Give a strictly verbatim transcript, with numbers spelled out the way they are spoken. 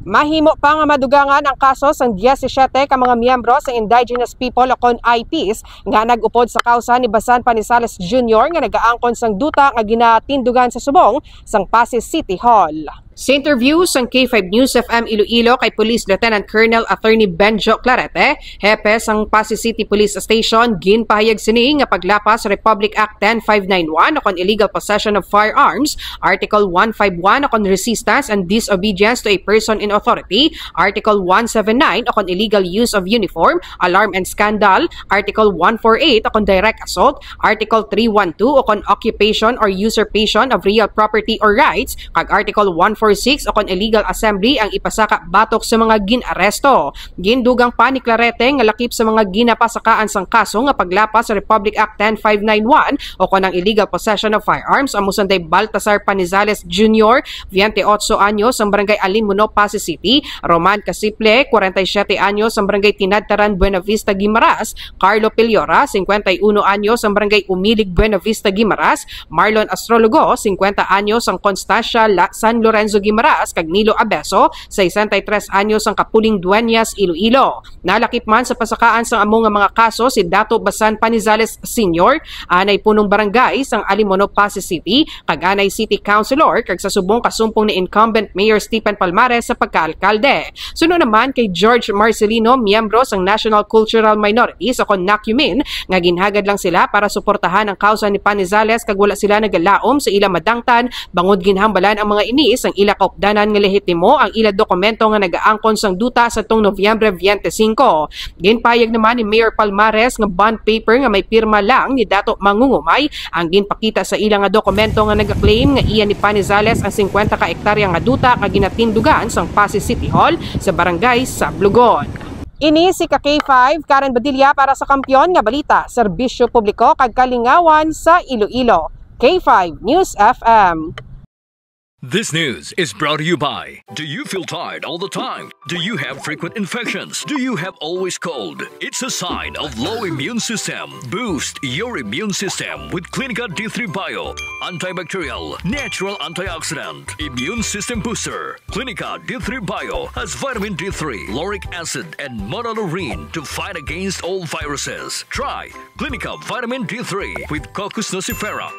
Mahimo pa nga madugangan ang kaso sang diyesisiete ka mga miyembro sang Indigenous People o kon I Ps nga nag-upod sa kausa ni Basan Panizales Junior nga nagaangkon sang duta nga ginatindugan sa subong sang Passi City Hall. Sa interview sang K five News F M Iloilo kay Police Lieutenant Colonel Attorney Benjo Clarete, hepe sang Passi City Police Station, ginpahayag sini nga paglapas sa Republic Act ten five nine one o kon illegal possession of firearms, Article one five one o kon resistance and disobedience to a person in authority, Article one seven nine o kon illegal use of uniform, alarm and scandal, Article one four eight o kon direct assault, Article three one two o kon occupation or usurpation of real property or rights, kag Article one four six o kon illegal assembly ang ipasaka batok sa mga gin-aresto. Gindugang pa ni Clarete nga lakip sa mga ginapasakaan sang kaso nga paglapas sa Republic Act ten five nine one o kon ang illegal possession of firearms amo sanday Baltasar Panizales Junior, veinte ocho anyos, sang Barangay Alimono, Passi City, Roman Casiple, kwarenta y siyete anyos, sang Barangay Tinadtaran, Buenavista, Guimaras, Carlo Piliora, singkwenta y uno anyos, sang Barangay Umilig, Buenavista, Guimaras, Marlon Astrologo, singkwenta anyos, sang Constancia, La-, San Lorenzo, Guimaras, kag Nilo Abeso, sesenta y tres anyos, sang Kapuling, Dueñas, Iloilo. Nalakip man sa pasakaan sang amo nga mga kaso si Dato Basan Panizales Senior, anay punong barangay sang Alimono, Passi City, kag anay city councilor, kag sa subong kasumpong ni incumbent Mayor Stephen Palmares sa pagkaalkalde. Suno naman kay George Marcelino, miyembro sang National Cultural Minorities o kon NACUMIN, nga ginhagad lang sila para suportahan ang kausa ni Panizales kag wala sila nagalaom sa ila madangtan bangod ginhambalan ang mga ini sang ila kaupdanan nga lehitimo ang ila dokumento nga nagaangkon sang duta sa tong Nobyembre twenty-five. Ginpahayag naman ni Mayor Palmares nga bond paper nga may pirma lang ni Dato Mangungumay ang ginpakita sa ila nga dokumento nga nagaklaim nga iya ni Panizales ang singkwenta ka ektarya nga duta nga ginatindugan sang Passi City Hall sa Barangay Sablogon. Ini si ka K five, Karen Badilla para sa Kampiyon nga Balita, Serbisyo Publiko kag Kalingawan sa Iloilo. K five News F M. This news is brought to you by. Do you feel tired all the time? Do you have frequent infections? Do you have always cold? It's a sign of low immune system. Boost your immune system with Clinica D three Bio. Antibacterial, natural antioxidant, immune system booster. Clinica D three Bio has vitamin D three, lauric acid, and monolaurin to fight against all viruses. Try Clinica Vitamin D three with Cocos nucifera.